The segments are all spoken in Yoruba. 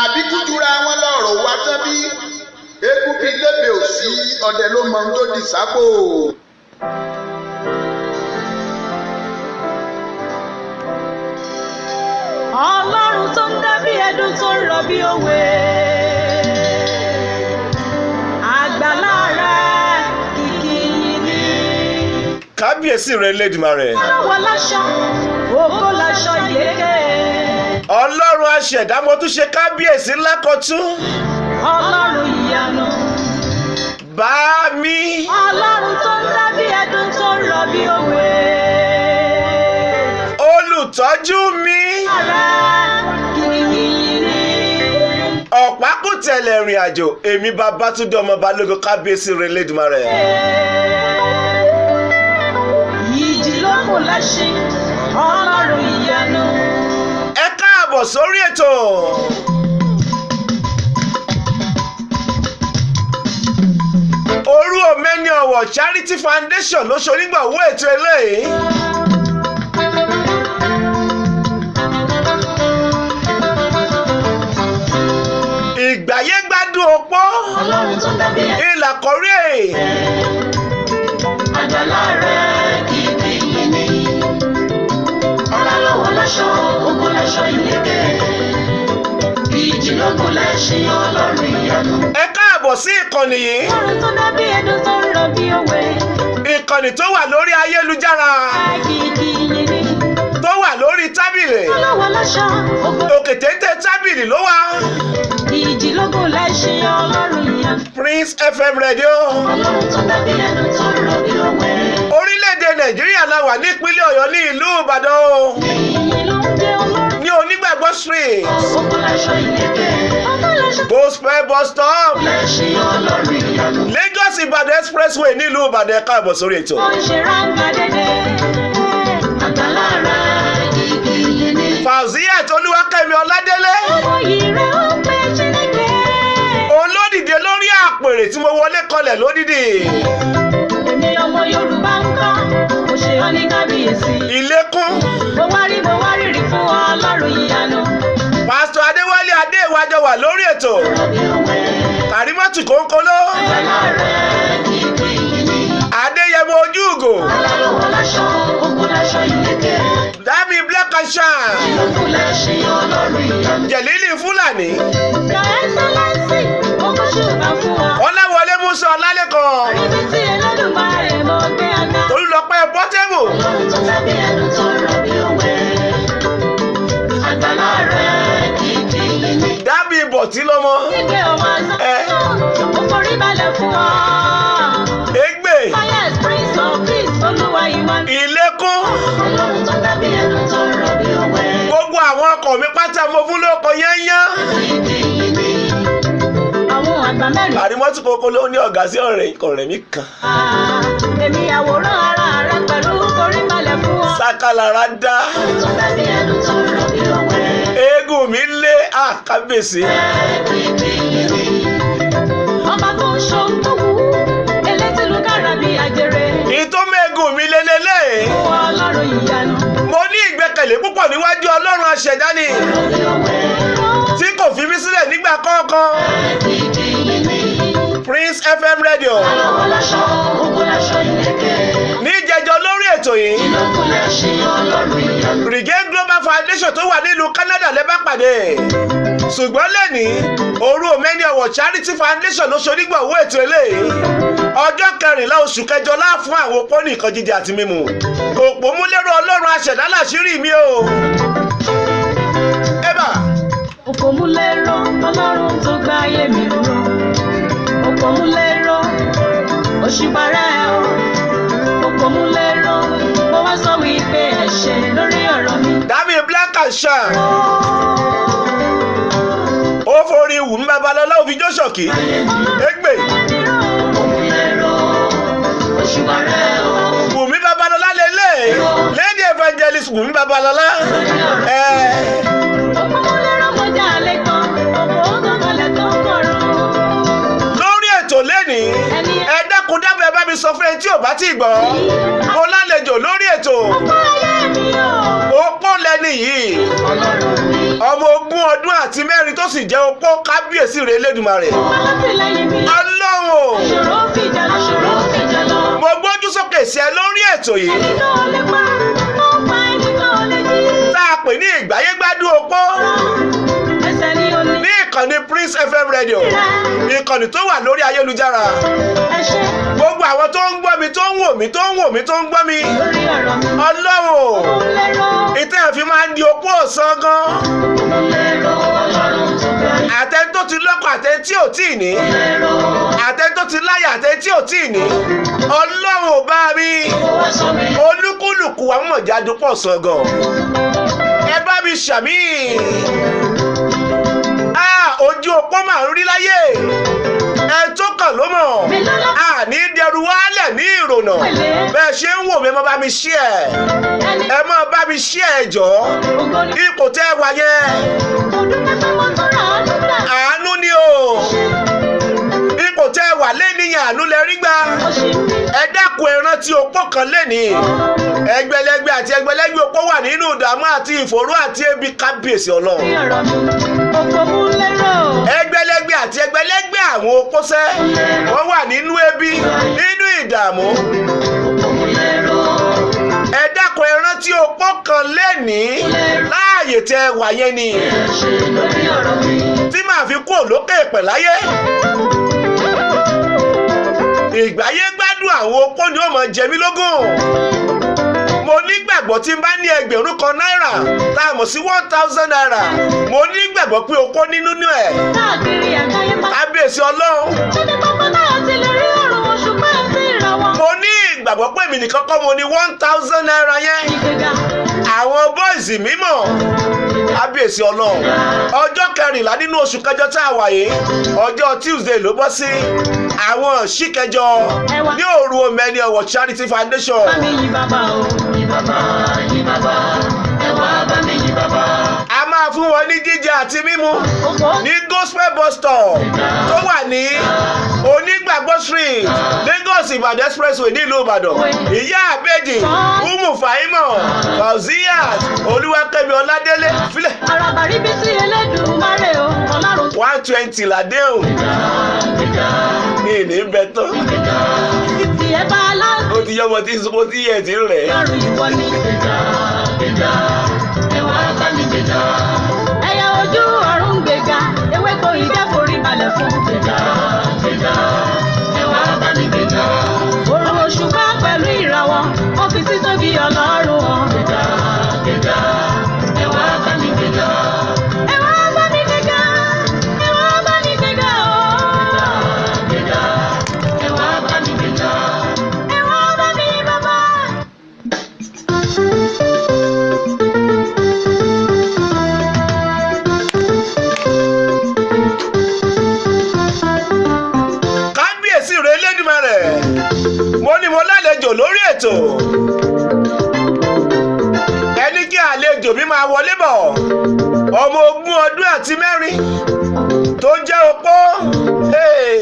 Àbí kújura wọn lọ́rọ̀ wá tán bí eégún bíi lébè ò sí, ọdẹ ló mọ ohun tó dì sápò. Ọlọ́run tó ń dá bí ẹdun tó ń rọ̀ bí òwe. Àgbàlá rẹ̀ kìkì yìí ni. Kábíyèsí rẹ Elédùmarè. Ọlọ́wọ́ láṣọ, ògo láṣọ ìlékè. Ọlọ́run aṣẹ̀dá, mo tún ṣe kábíyèsí lákọ̀tún. Ọlọ́run ìyanu. Bá mi. Ọlọ́run tó ń dá bí ẹdun tó ń rọ̀ bí òwe. Olùtọ́jú mi. Rẹ̀ kìkì yìí ni. Ọ̀pákùtẹ̀lẹ̀ ìrìn àjò èmi, Babátúndé ọmọ Balógun, kábíyèsí rẹ Elédùmarè. Ìjì ló kù lẹ́ṣin, Ọlọ́run ìyanu. Ẹ káàbọ̀ sórí ètò. Òru Òmẹ́ni Ọ̀wọ̀ Charity Foundation ló ṣonígbọ̀wọ́ ètò eléyìí. Ìgbáyégbádùn opó. Ọlọ́run tó ń dá bí ẹdun. Ìlà kọrí ẹ̀. Àgbàlá rẹ̀ kìkì yìí ni. Ọlá lọ́wọ́ láṣọ, ògo láṣọ ìlékè. Ìjì ló kù lẹ́ṣin, Ọlọ́run ìyanu. Ẹ káàbọ̀ sí ìkànnì yìí. Ọlọ́run tó dá bí ẹdun tó ń rọ̀ bí òwe. Ìkànnì tó wà lórí ayélujára. Kìkì yìí ni. Tó wà lórí tábìlì. Ọlọ́wọ́ láṣọ, ògo. Òkè téńté tábìlì ló wà. Ìjì ló kù lẹ́ṣin, Ọlọ́run ìyanu. Prince FM Radio. Ọlọ́run tó dá bí ẹdun tó ń rọ̀ bí òwe. Orílẹ̀-èdè Nàìjíríà la wà, nípínlẹ̀ Ọ̀yọ́, ní ìlú Ìbàdàn o. Ìyìn ló ń jẹ́ Ọlọ́run. Ní Onígbàgbọ́ Street. Ògo láṣọ ìlékè. Ògo láṣọ Gospel bus stop. lẹ́ṣin, Ọlọ́run ìyanu. Lagos Ìbàdàn Expressway nílùú Ìbàdàn. Ẹ káàbọ̀ sórí ètò. Ó ń ṣe ráńgà dédé. Àgbàlá rẹ̀ kìkì yìí ni. Fauziyat Olúwakẹ́mi Ọládélé. Ọmọ yìí rẹ̀ ó pé Chineke. Òun ló dìde lórí àpèrè tí mo wọlé kọlẹ̀ lódìdí. Èmi ọmọ Yorùbá ń kọ́, mo ṣe ọ́ ní kábíyèsí. Ìlékún. Mo wá rírì fún Ọlọ́run ìyanu. Pásítọ̀ Adéwálé Adéwájọ wà lórí ètò. Kàrímọ́tù Kónkóló. Àgbàlá rẹ̀ kìkì yìí ni. Adéyẹmọ Ojúùgò. Ọlọ́run láṣọ, ògo láṣọ ìlékè. Dami Black and Shine. Ìlókun lẹ́ṣin, Ọlọ́run ìyanu. Jẹ̀lílì Fúlàní. Your Excellency, mo kó ṣùgbọ́n fún ọ. Ọláwọlé Musa Ọlálẹ́kan. Ibi tí Ẹlẹ́dùmarè mo gbé ọ̀gá. Tolúlọpẹ́ Pọ́tẹ́bù. Ọlọ́run tó dábí ẹnu tó rọ̀ bí òwe. Àgbàlá rẹ̀ kìkì yìí ni. Dábì Bọ̀tí lọ́mọ. Gbígbé ọmọ Ẹ. àṣà, mo forí balẹ̀ fún ọ. Égbè. Highest Prince of Peace, Olúwa ìwà ni. Ìlékún. Ọlọ́run tó dábí ẹnu tó rọ̀ bí òwe. Gbogbo àwọn ọkọ̀ mi pátá mo fún lóko yányán. Kìkì yìí ni. Àwọn àgbà mẹ́rin. Kàrímọ́tù Kónkóló ní ọ̀gá sí ọ̀rẹ́ ọ̀rẹ́ mi kan. Èmi àwòrán ara rẹ pẹ̀lú forí balẹ̀ fún ọ. Sákàlára dá. Ọlọ́run tó dábí ẹnu tó rọ̀ bí òwe. Eégún mi lé àkábèsí. Kìkì yìí ni. Ọba tó ń ṣohun tó wù ú, elétìlú kára bí ajere. Ìtọ́mẹ́gùn mi lélẹ́lẹ́. Fún Ọlọ́run ìyanu. Mo ní ìgbẹ́kẹ̀lé púpọ̀ níwájú Ọlọ́run aṣẹ̀dá ni. Tí kò fi mí sílẹ̀ nígbà kọ̀ọ̀kan. Kìkì yìí ni. Prince FM Radio. Ọlọ́wọ́ láṣọ, ògo láṣọ ìlékè. Ní ìjẹjọ lórí ètò yìí. Ìlókun lẹ́ṣin, Ọlọ́run ìyanu. Regain Global Foundation tó wà nílùú Canada lè bá pàdé. Ṣùgbọ́n lẹ́ni, Òru Òmẹ́ni Ọ̀wọ̀ Charity Foundation ló ṣonígbọ̀wọ́ ètò eléyìí. Ọjọ́ 14 oṣù kẹjọ lá fún àwọn opó ní nǹkan jíjẹ àti mímu. Òpómúlérò Ọlọ́run aṣẹ̀dá làṣírí mi o. Ébà. Òpómúléró, Ọlọ́run tó gbá ayé mi ró. Òpómúléró, òṣìparẹ́ o. Òpómúléró, mo wá sọ wípé ẹ ṣé lórí ọ̀rọ̀ mi. Dami Black and Shine. Ó forí Wùmí Babalọ́lá òfin Jósọ̀kì. Égbè. Òpómúléró, òṣìparẹ́ o. Wùmí Babalọ́lá lélẹ̀. Lady Evangelist Wùmí Babalọ́lá. Ẹ. Òpómúléró mo já lé kan, òpó gángan tó ń kọ̀rọ̀. Lórí ètò lẹ́nìí, ẹ dákun dábọ̀, ẹ bá mi sọ fún ẹni tí ò bá tí ì gbọ́. Mo lálejò lórí ètò. Ọkọ ayé mi o. Opó lẹni yìí. Ọlọ́run mi. Ọmọ Ọmọ 24 tó sì jẹ́ opó, kábíyèsí rẹ̀ Elédùmarè. Alátìlẹ́yìn mi. Ọlọ́run o. Aṣòro fìjà lọ. Aṣòro fìjà lọ. Mo gbójú sókè sí ẹ lórí ètò yìí Ẹni tó lè pa, ó pa ẹni tó lè jí. tá a pè ní Ìgbáyégbádùn Opó Ẹsẹ̀ ni ó ní. ní ìkànnì Prince FM Radio, ìkànnì tó wà lórí ayélujára. Ẹ ṣé Gbogbo àwọn tó ń gbọ́ mi, tó ń wò mí, tó ń wò mí, tó ń gbọ́ mi, lórí ọ̀rọ̀ mi. Ọlọ́run o. Òun lérò. Ìtẹ́ ẹ̀ fi máa ń di opó ọ̀sán gan. Òun lérò Ọlọ́run tó ga. Àtẹni tó ti lọ́kọ, àtẹni tí ò tí ì ní, Lérò. àtẹni tó ti láyà, àtẹni tí ò tí ì ní, Ọlọ́run ò bá mi. Ó wá sọ mi. Olúkúlùkù àwọn mọ̀já dúpọ̀ ọ̀sán gan. Ẹ bá mi ṣàmì. Ah, ojú opó máa ń rí láyé, ẹ tó kàn ló mọ̀. Mi lọ́lọ́. Àní dẹrù wálẹ̀ ní ìrònà. Bẹ́ẹ̀ ṣe ń wò mí, ẹ má bá mi ṣí ẹ̀. Ẹni Ẹ má bá mi ṣí ẹ̀ jọ̀ọ́. ògo ni. Ipò tẹ́ ẹ wà yẹn, Mo dúpẹ́ pé mo tún rà á nígbà. àánú ni o. Ṣé Ipò tẹ́ ẹ wà lẹ́nìyàn, àánú lẹ rí gbà. o ṣì ń bí? Ẹ dákun, ẹ rántí opó kan lẹ́nìí. Ẹgbẹ̀lẹ́gbẹ̀ àti ẹgbẹ̀lẹ́gbẹ̀ opó wà nínú ìdààmú àti ìfòòró àti ebi, kábíyèsí Ọlọ́run. Lórí ọ̀rọ̀ mi. Ògo mú lérò. Ẹgbẹ̀lẹ́gbẹ̀ àti ẹgbẹ̀lẹ́gbẹ̀ àwọn opósẹ́, wọ́n wà nínú ebi, nínú ìdààmú. Òun lérò. Ẹ dákun, ẹ rántí opó kan lẹ́nìí láàyè tẹ́ ẹ wà yẹn ni. Ẹ ṣé lórí ọ̀rọ̀ mi. Tí màá fi kú òlókè pẹ̀ láyé, ìgbáyé gbádùn àwọn opó ni ó mọ̀ jẹ mí lógún. Mo nígbàgbọ́ tí n bá ní 1000 náírà, tá a mọ̀ sí ₦1,000, mo nígbàgbọ́ pé opó nínú ẹ̀. Káàkiri àgbáyé pa. Kábíyèsí Ọlọ́run. Níbi gbogbo náà ti lè rí òrùn, òṣùpá àti ìràwọ̀. Mo ní ìgbàgbọ́ pé èmi nìkan kọ́ mo ní ₦1,000 yẹn. Ìgbéga. Àwọn boys mímọ̀, kábíyèsí Ọlọ́run. Ọjọ́ 14 nínú oṣù kẹjọ tá a wà yìí, ọjọ́ Tuesday ló bọ́ sí, àwọn ṣìkẹjọ ní òru Omeni Ọ̀wọ̀ Charity Foundation. Bá mi yí bàbá o. Yí bàbá, yí bàbá, ẹ wá bá mi yí bàbá. A máa fún wọn ní jíjẹ àti mímu Ògo ní Gospel Bus Stop tó wà ní Onígbàgbọ́ Street, Lagos Ìbàdàn Expressway nílùú Ìbàdàn. Ìyá àbèjì Umu Faimo Fauziat Olúwakẹ́mi Ọládélé filẹ̀. Àràbà ríbi tí Elédùmarè o, Ọlọ́run. 120 làdéhùn ní ìní bẹ tán. Tí ẹ bá aláǹsì Ó ti yọmọ tí ó ti yẹ ti rẹ̀. lọ́rùn ìwọ ni. Ẹ wá bá mi gbéga. Ẹyẹ ojú ọ̀run gbéga, ewéko ìjẹ́ forí balẹ̀ fún. Gbéga, gbéga, ẹ wá bá mi gbéga. Òrùn òṣùpá pẹ̀lú ìràwọ̀, ó fi títóbi Ọlọ́run hàn. Gbéga, gbéga, ẹ wá bá mi gbéga. Ẹ wá bá mi gbéga, ẹ wá bá mi gbéga o. Gbéga, ẹ wá bá mi gbéga. Ẹ wá bá mi bàbá. Kábíyèsí rẹ̀ Elédùmarè. Mo ní mo lálejò lórí ètò, ẹni kí àlejò mi máa wọlé bọ̀. Ọmọ 24 tó jẹ́ opó. Hey!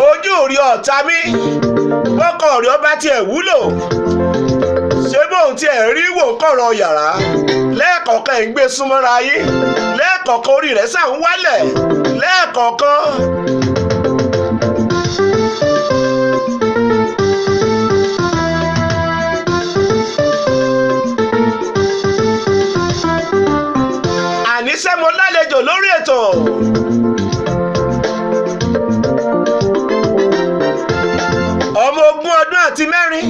Ojú rí ọ̀tá mi, bọ́kọ̀ rí ọba tiẹ̀ wúlò, ṣé bóun tiẹ̀ rí wò kọ̀rọ̀ yàrá lẹ́ẹ̀kọ̀ọ̀kan, ẹ̀ ń gbé súnmọ́ra yín lẹ́ẹ̀kọ̀ọ̀kan, orí rẹ̀ sàn ń wálẹ̀ lẹ́ẹ̀kọ̀ọ̀kan. Àníṣe mo lálejò lórí ètò. Ọmọ 24,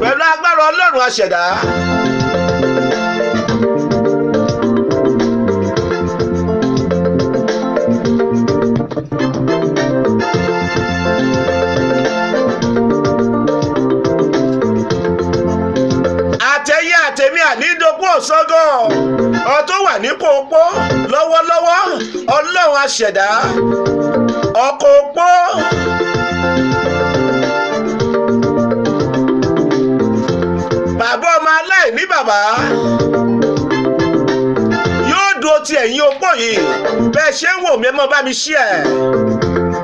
pẹ̀lú agbára Ọlọ́run aṣẹ̀dá. Àtẹ̀yẹ àtẹ̀mí ànídókòó ọ̀sọ́gàn ọ tó wà nípò opó lọ́wọ́lọ́wọ́, Ọlọ́run aṣẹ̀dá, ọkọ̀ opó. Bàbá ọmọ aláìní bàbá yóò dúró ti ẹ̀yìn opó yìí. Bẹ́ẹ̀ ṣe ń wò mí, ẹ mọ́ bá mi ṣí ẹ̀.